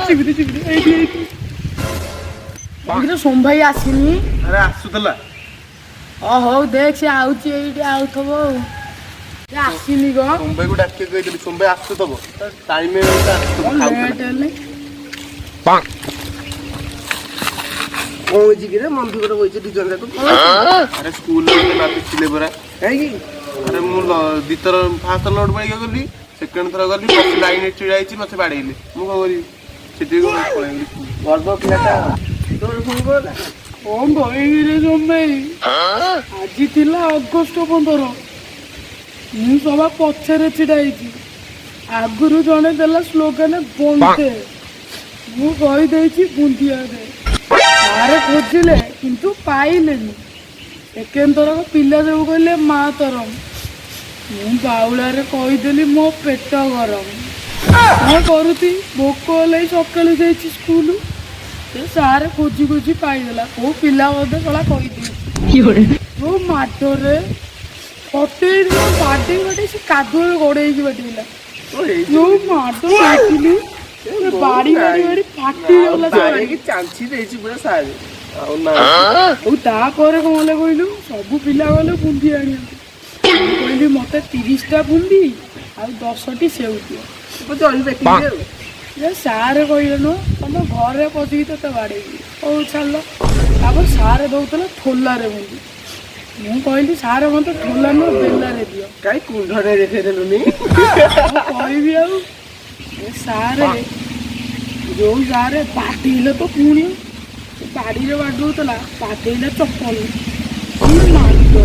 ଚିପିଦେ, ଚିପିଦେ, ଏଇଠି, ଏଇଠି। ସୋମ ଭାଇ ଆସିନି? ଆରେ, ଆସୁଥିଲା। ଅ ହଉ, ଦେଖ, ସେ ଆଉଛି, ଏଇଠି ଆଉଥିବ। ଆଉ ସେ ଆସିନି କଣ? ସୋମଭାଇକୁ ଡାକିକି କହିଥିଲି, ସୋମଭାଇ ଆସୁଥିବ, ଟାଇମ୍। ଲେଟ୍ ହେଲେ। କଣ ହେଇଛି କିରେ? ମନ ଦୁଃଖରେ ବଇଛି ଦି ଜଣ ଯାକ, କଣ? ଆରେ, ସ୍କୁଲରେ ମତେ ମାପିଥିଲେ ପରା। କାହିଁକି? ଆରେ, ମୁଁ ଦିଥର, ଫାର୍ଷ୍ଟ ଥର ନୋଟ୍ ମାଗିବାକୁ ଗଲି, ସେକେଣ୍ଡ ଥର ଗଲି, ପଛେ ଲାଇନରେ ଛିଡ଼ା ହେଇଛି, ମତେ ବାଡ଼େଇଲେ। ମୁଁ କଣ କରିବି? ସେଥିପାଇଁ ପଳେଇଗଲି ସ୍କୁଲ। ଗର୍ବ ପିଲାଟା। ତୋର କଣ ଗଲା? କଣ କହିବି ରେ ସୋମ ଭାଇ, ଆଜି ଥିଲା ଅଗଷ୍ଟ 15। ମୁଁ ସବା ପଛରେ ଛିଡ଼ା ହେଇଛି। ଆଗରୁ ଜଣେ ଦେଲା ସ୍ଲୋଗାନ "ବନ୍ଦେ", ମୁଁ କହିଦେଇଛି "ବୁନ୍ଦିଆ ଦେ"। ସାରେ ଖୋଜିଲେ କିନ୍ତୁ ପାଇଲେନି। ସେକେଣ୍ଡ ଥରକ ପିଲା ସବୁ କହିଲେ "ମା ତରମ", ମୁଁ ବାଉଳାରେ କହିଦେଲି "ମୋ ପେଟ ଗରମ"। କଣ କରୁଛି, ଭୋକ ହେଲେ ସକାଳୁ ଯାଇଛି ସ୍କୁଲ। ସେ ସାରେ ଖୋଜି ଖୋଜି ପାଇଗଲା, କୋଉ ପିଲା ବୋଧେ ଶଳା କହିଦେଇଛି। ଯୋଉ ମାଡ଼ରେ ଫଟେଇ ଦେଲା, ବାଡେଇ ବାଡେଇ ସେ କାଦୁଅରେ ଗଡେଇକି ବାଡେଇଲା। ଯୋଉ ମାଡ଼ ଦେଇଥିଲି, ସେ ବାଡି ବାଡି ବାଡି ଫାଟିଗଲା ସେ ବାଡି। ବାଡେଇକି ଚାଞ୍ଚି ଦେଇଛି ପୁରା ସାରେ। ଆଉ ନା। ଆଉ ତାପରେ କଣ ହେଲା କହିଲୁ? ସବୁ ପିଲା ଗଲେ ବୁନ୍ଦି ଆଣିବାକୁ। ମୁଁ କହିଲି, ମତେ 30ଟା ବୁନ୍ଦି ଆଉ 10ଟି ସେଉ ଦିଅ। ଜରି ପ୍ୟାକିଂ ଆଉ। ଏ ସାରେ କହିଲେ, ନୁହଁ, ତମ ଘରେ ପଶିକି ତୋତେ ବାଡ଼େଇବି। ହଉ ଛାଡ଼ିଲ। ତାପରେ ସାରେ ଦଉଥିଲା ଠୋଲାରେ ବୁନ୍ଦି। ମୁଁ କହିଲି, ସାରେ, ମତେ ଠୋଲା ନୁହଁ, ବେଲାରେ ଦିଅ। କାଇଁ କୁଣ୍ଢରେ ଦେଖେଇଦେଲୁନି? କଣ କହିବି ଆଉ, ଏ ସାରେ ଯୋଉ ସାରେ ବାଡେଇଲେ ତ, ପୁଣି ସେ ବାଡ଼ିରେ ବାଡଉଥିଲା, ବାଡେଇଲେ ଚପଲ, କି ମାଡ଼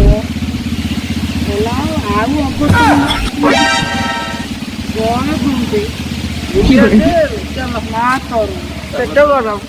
ହେଲା। ଆଉ ଅଗଷ୍ଟ ବଳ ବୁନ୍ଦେ ଚାଲ। ମା ତର ପେଟ ଗରମ।